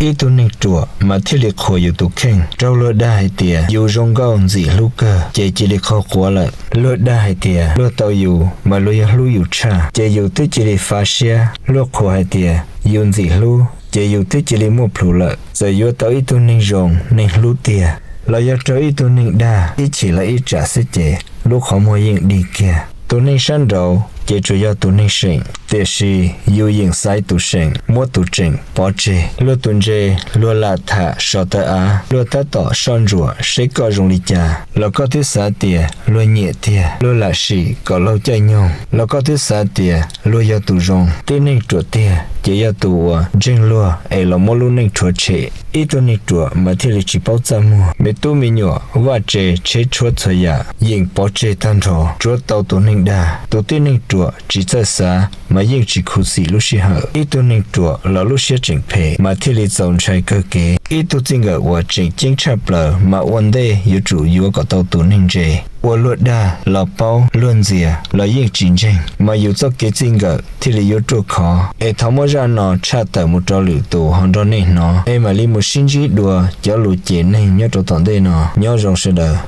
Ib tug neeg ruam mas thiaj li qhuas yus tus kheej. Raug luag dag hais tias yus zoo nkauj ntxim hlub kawg ces cia li qhov quav lawm. Luag dag hais tias luag tau yus mas luag yuav hlub yus tshaj, ces yus twb cia li fav siab. Luag qhuas hais tias yus ntxim hlub ces yus twb cia li muaj plhus lawm. Txawm yuav tau ib tug neeg zoo neeg hlub tiag, los yog raug ib tug neeg dag ib chim los ib tsam xwb ces lub qhov muag yeej dig kiag. Tus neeg sab nraud ces tsuas yog tus neeg seem, tiam sis yus yeem xaiv tus seem, muab tus tseem pov tseg. Luag tus ntse luag lam tham so taw av, luag tab tom soj ntsuam seb koj zoo li cas los koj twb xav tias luag nyiam tiag. Luag lam sim kom laug caij nyoog los koj twb xav tias luag yog tus zoo. Tib neeg ruam tiag ces yog tus uas ntseeg luag es los muab lub neej rhuav tshem. Ib tug neeg ruam mas thiaj li tsis paub txaj muag. Me tub me nyuam vaj tse tsheb tshuab txhua yam yeem pov tseg tag nrho, tsuav tau tus neeg dag. Tus tib neeg ruam tsis txawj xav mas yeej tsis khuv xim lub sij hawm. Ib tug neeg ruam los lub siab tseem phem mas thiaj li txaus ntshai kawg kev. Ib tug txij nkawm uas tseem ceeb tshaj plaws mas ua ntej yuav tsum yuav kom tau tus neeg ntse. Ua luag dag los paub, luag ntxias los yeej tsis ntseeg, mas yus txoj kev txij nkawm thiaj li yuav ruaj khov. Es thov muab zaj no tshaj tawm mus rau lwm tus ho nrog nej hnov, es mam li mus sib ntsib dua cov lus cem neeg nyob rau tom ntej no. Nyob zoo sawv daws.